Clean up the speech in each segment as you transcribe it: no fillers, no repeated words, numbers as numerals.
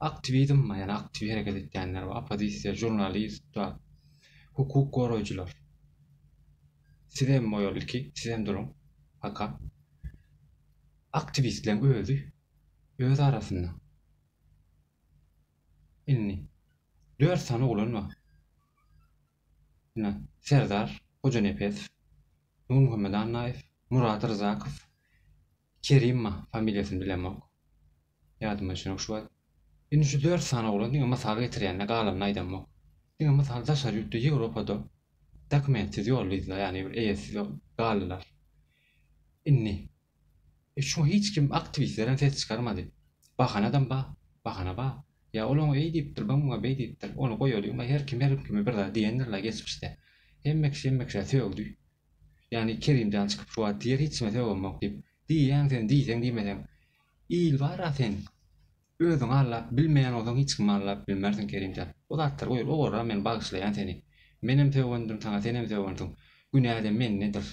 Aktiwizm bar, ýagny aktiw hereket etýänler bar, oppozisiýa, žurnalist bar, hukuk goraýjylar. Sizem goýaly ilki, sizem duruň, paka. Aktiwistleriň özi, öz arasynda. Indi, dört sany oglan bar. Ine, Serdar Hojanepesow, Nurmuhammet Annaýew, Murat Rzakow, Kerim bar, familiýasyny bilemok. Ýadyma düşenok şu wagt. Indi şu dört sany oglan diňe mysal getirýän-de galanyny aýdamok. Diňe mysal daşary ýurtda Ýewropada dokumentsiz ýollydylar ýagny bir eýesiz galdylar. Indi e şuňa hiç kim aktiwistlerem ses çykarmady. Bahanadam ba, bahana ba. Ýa ol oňa eý diýipdir, bu muňa beý diýipdir. Ony goýalyň-la her kim her kime bir zat diýendir-la geçmişde. Hemme kişi hemme kişä sögdi. Ýagny Kerimjan çykyp şu wagt diýer hiç kime sögemok diýip. Diýýäň sen diýseň diýmeseň. Il bar-a sen özüňi aldap bilmeýän bolsaň hiç kimi aldap bilmersiň Kerimjan. O zatlary goý owarra men bagyşlaýan seni. Menem sögendim saňa senem sögensiň. Günä-de mendedir.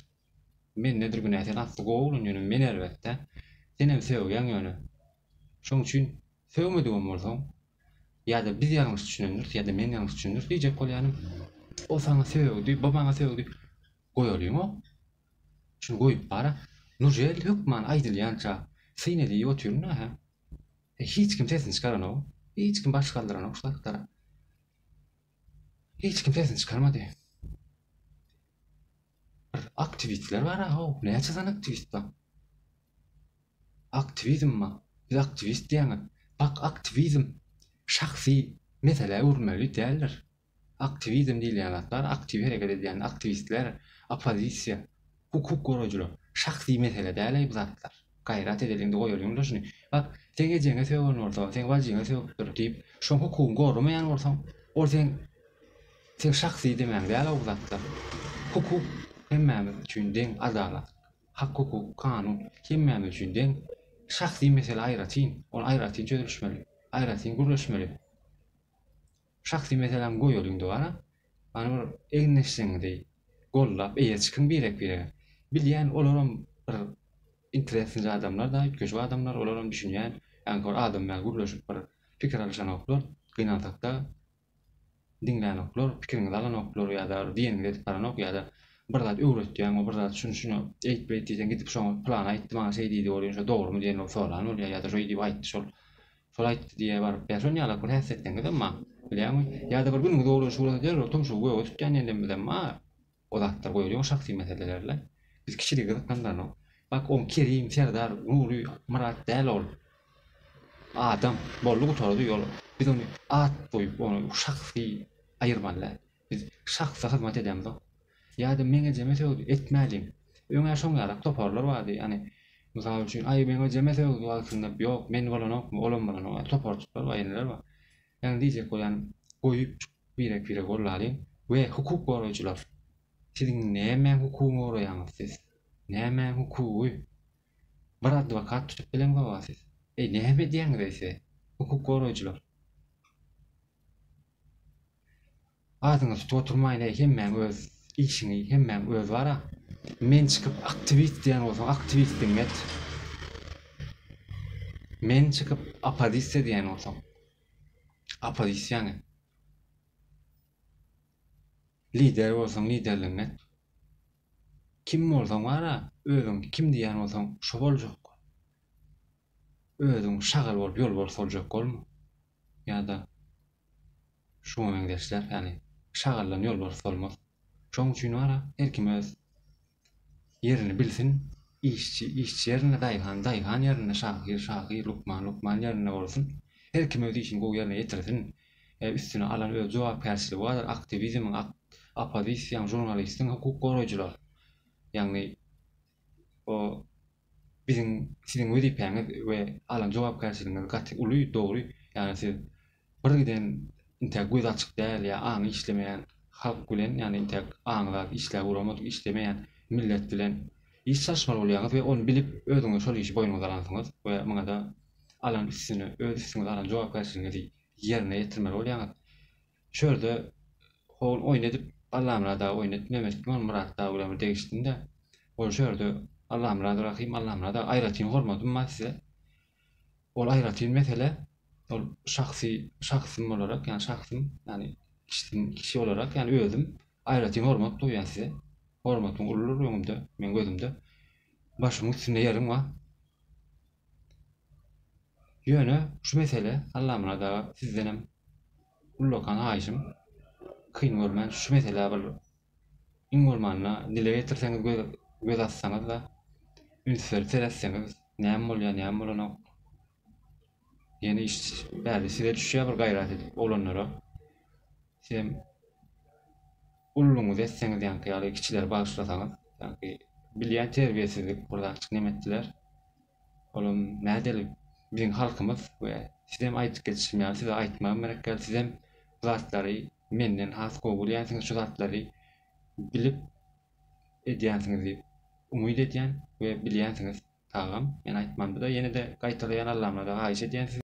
Mendedir günä sen asly gowy oglan ýöne men erbet-dä. Senem sögýäň ýöne. Şoň üçin sögmedigem bolsaň ýa-da biz ýalňyş düşünendiris ýa-da men ýalňyş düşünendiris diýjek bolýanym. O saňa sögdi, bu maňa sögdi. Goýalyň-ow. Şuny goýup bara. Nužel hökman aýdylýança syn edip otyryn-da hä. Hiç kim sesini çykaranok. Hiç kim baş galdyranok şu zatlara. Hiç kim sesini çykarmady. Bir aktiwistler bar-a how. Näçe sany aktiwist bar? Aktiwizm bar. Siz aktiwist diýýäňiz. Bak aktiwizm şahsy meselä öwrülmeli däldir. Aktiwizm diýilýän zatlar, aktiw hereket edýän aktiwistler, oppozisiýa, hukuk goraýjylar. Şahsy mesele däl-eý bu zatlar. Gaýrat edeliň-de goýalyň-da şuny. Bak, seň ejeňe sögen bolsa, seň bajyňa sögüpdir diýip, şoň hukugyny goramaýan bolsaň, ol seň seň şahsy demäň däl-ow bu zatlar. Hukuk hemmämiz üçin deň, adalat, hak-hukuk, kanun hemmämiz üçin deň. Şahsy mesele aýratyn, ony aýratyn çözülişmeli, aýratyn gürleşmeli. Şahsy meselämi goýalyň dowara. Hany bir egindeşligiňizi gollap eýe çykyň birek birege. Bilýän olaram bir interesnyja adamlar da üýtgeşik adamlar olaram düşünýän ýaňky bir adam bilen gürleşip bir pikir alyşanoklar gynansakda diňlänoklar pikiriňizi alanoklar ýa-da diýeniňizi edip baranok ýa-da bir zat öwretýäň o bir zat şuny şuny eýt beýt diýseň gidip şoňa pylany aýtdy maňa şeý diýdi bolýan şo dogrumy diýen bolup soran bolýar ýa-da şoý diýip aýtdy şol Şol aýtdy diýýä baryp. Ýa şon ýalak bir häsiýetleňizem bar. Bilýäňmi? Ýa-da bir günüňiz oglan şurasa derrew tumşugy göge tutýan ýerlerimizem bar. O zatlar goýulýan şahsy meseleler-le. Biz kiçiligi gyzyklandyranok. Bak oň Kerim, Serdar, Nury, Myrat däl ol. Adam. Boldy gutardy ol. Biz ony at goýup ony şahsy aýyrmaly däl. Biz şahsa hyzmat edemzok. Ýa-da meň ejeme sögdi, etmäliň. Öň-ä şoň ýalak toparlar bardy, ýagny, mysal üçin, aý, meň ejeme sögdi wagtynda, ýok, men bolanokmy, olam bolanok, ýaly toparjyklar bar, ýeneler bar. Ýagny diýjek bolýanym, goýup, birek-biregi gollalyň we hukuk goraýjylar, siziň nämäň hukugyny goraýaňyz siz? Nämäň hukugy? Bir adwokat tutup bileňzog-a siz. Eý, näme edýäňiz-eý siz, hukuk goraýjylar? Adyňy tutup oturmaýyn-eý hemmäň öz işiňi hemmäň öz bara. Men çykyp aktiwist diýen bolsaň aktiwistligiňi et. Men çykyp oppozisiýa diýen bolsaň oppozisiýaňy et. Lider bolsaň liderligiňi et. Kim bolsaň bara özüň kim diýen bolsaň şo boljak. Özüň şagal bolup ýolbars boljak bolma. Ýa-da Şuňa meňzeşler, ýagny şagaldan ýolbars bolmaz. Şoň üçin bar-a, her kim öz ýerini bilsin, işçi, işçi ýerinde, daýhan, daýhan ýerinde, şahyr, şahyr, lukman, lukman ýerinde bolsun. Her kim öz işini gowy ýerine ýetirsin. Üstüne alan öz jogapkärçiligi bardyr, aktiwizmiň, oppozisiýaň, žurnalistiň, hukuk goraýjylar. Ýagny o biziň siziň wezipäňiz we alan jogapkärçiligiňiz gaty uly, dogry. Ýagny siz bir giden intäk gözi açyk däl ýa aňy işlemeýän halk bilen, ýagny intäk aňy zat işläp ugramadyk, işlemeýän millet bilen iş çalyşmaly bolýaňyz we ony bilip özüňiz şol işi boýnuňyza alansyňyz we muňada alan üstüne öz üstüňize alan jogapkärçiligiňizi ýerine ýetirmeli bolýaňyz. Şu ýerde hol oýun edip Allamyrat aga oýun etdim emetdim ol Myrat dagy bilen bir degişdim-de. Ol şu ýerde Allamyrat Rahym Allamyrat aga aýratyn hormatym bar size. Ol aýratyn mesele. Ol şahsy şahsym olarak ýagny şahsym ýagny kişisim kişi olarak ýagny özüm aýratyn hormat goýýan size. Hormatyň uludyr öňümde, meň gözümde. Başymyň üstünde ýeriň bar. Ýöne şu mesele Allamyrat aga sizdenem ullakan haýyşym kyn görmän şu meselä bir iň bolmanda dile getirseňiz göz göz atsaňyzda üns berip seretseňiz näme bolýar näme bolanok ýene iş bärde size düşýär bir gaýrat edip oglanlara sizem Ululygyňyzy etseňiz ýaňky ýaly kiçileri bagyşlasaňyz ýaňky bilýän terbiýesizlik bir zatjyk neme etdiler. Olam nädeli biziň halkymyz we sizem aýdyp geçişim ýaly size aýtmagym gerek däl sizem bu zatlary menden has gowy bilýänsiňiz şu zatlary bilip edýänsiňiz diýip umyt edýän we bilýänsiňiz tagam men aýtmamda-da ýene-de gaýtalaýan Allamlara haýyş edýän siz.